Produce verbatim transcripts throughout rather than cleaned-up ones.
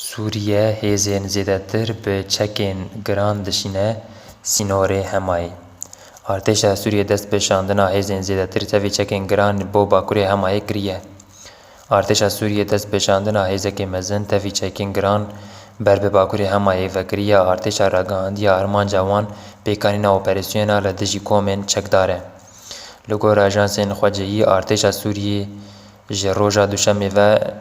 Sûriye hêzên zêdetir bi çekên giran dişîne sînorê Hemayê. Artêşa Sûriyê dest bi şandina hêzên zêdetir tevî çekên giran bo Bakurê Hemayê kiriye. Artêşa Sûriyê dest bi şandina hêzekê mezin tevî çekên giran ber bi Bakurê Hemayê vekiriye. Artêşa ragihandiye armanca wan pêkanîna operasyona li dijî komên çekdar e. Li gor ajansên xwecihî, artêşa Sûriyê ji roja Duşemê ve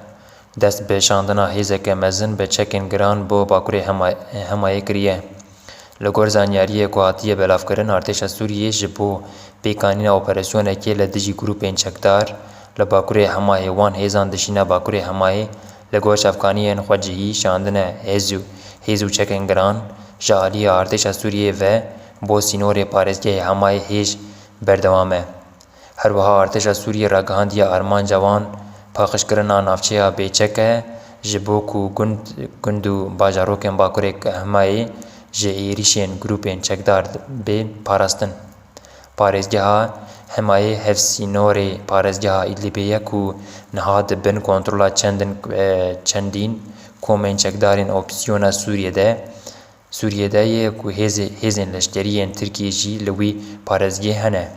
dest bi şandina hêzeke mezin bi çekên giran bo Bakurê Hema-, Hemayê kiriye. Li gor zanyariyê ku hatiye belavkirin, artêşa Sûriyê ji bo pêkanîna operasyonekê li dijî grûpên çekdar li Bakurê Hemayê wan hêzan dişîne Bakurê Hemayê. Li gor çavkaniyên xwecihî, şandine hêz û, hêz û çekên giran ji aliyê artêşa Sûriyê ve bo sînorê parêzgehê Hemayê hêj berdewam e. Her wiha artêşa Sûriyê ragihandiye armanca wan paqijkirina navçeya bêçek e, ji bo ku gund, gund û bajarokên Bakurê Hemayê ji êrîşên grûpên çekdar bên parastin. Parêzgeha Hemayê hevsînorê parêzgeha Îdlibê ye ku niha di bin kontrola çendin, e, çendîn komên çekdarên opozîsyona Sûriyê de, Sûriyê de ye ku hêzê-, hêzên leşkerî yên Tirkiyê jî li wî parêzgehê hene.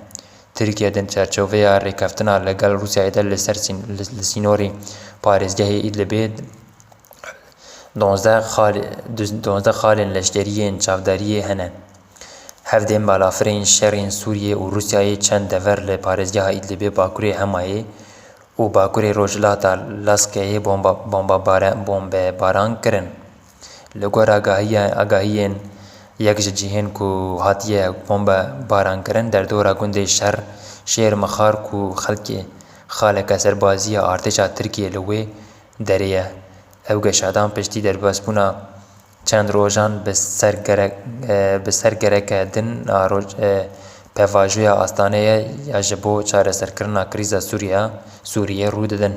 Tirkiye di çarçoveya rêkeftina li gel Rûsyayê de li ser sîn-, li, li sînorê parêzgehê Îdlibê donzdeh xal-, du-, donzdeh xalên leşkerî yên çavdariyê hene. Hevdên balafirên şerên Sûriyê û Rûsyayê çend dever li parêzgeha Îdlibê Bakurê Hemayê û Bakurê Rojhilata Laskeyê bomba, bombabare-, bombebaran kirin. Li gor agahiya-, agahiyên yek ji cihên ku hatiye bombebarankirin, derdora gundê Şer Şêr Mixar ku xelkê xaleke serbaziya artêşa Tirkiyê li wê derê ye. Ew geşadan piştî derbasbûna çend rojan bi ser gerek, e, bi ser gereke din a roj-, e, pevajoya astaneyê ya ji bo çareserkirina krîza Sûriye, Sûriyê rû didin.